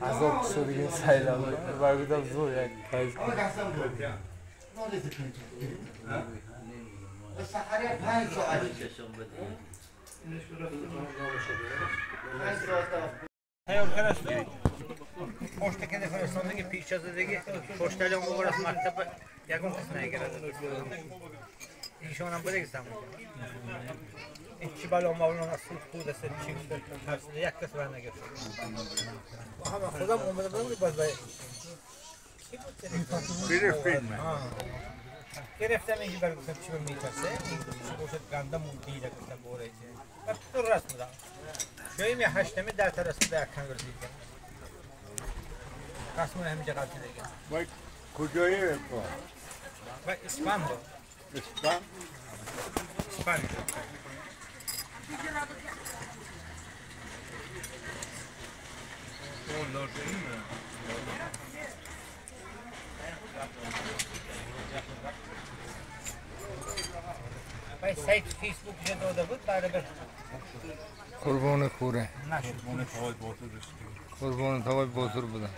عذاب شدگی سیلاب برگودم زور یک پایز پشت که فرستاندگی پیش از دیگه پشت الان از مکتب یکم کس نگیرد ایشان هم بوده که سمون این چی بلا مولانا سوخت بود است چی ترسیده یک کس بر نگرفت همه خودم اومده بودم باز باید گرفتم اینجا برای گفتم چی میترسه این چی باشد گندم اون دیده گفتم بوره چه بعد تو راست بودم شویم یه هشتمی در ترس بوده یک کنگر دیدم قسمون همینجا قلتی دیگه باید کجایی با؟ باید اسپان بود. اسپان؟ اسپان. باید سایت فیسبوک داده بود برای قربان کوره قربان توای بازور بودن.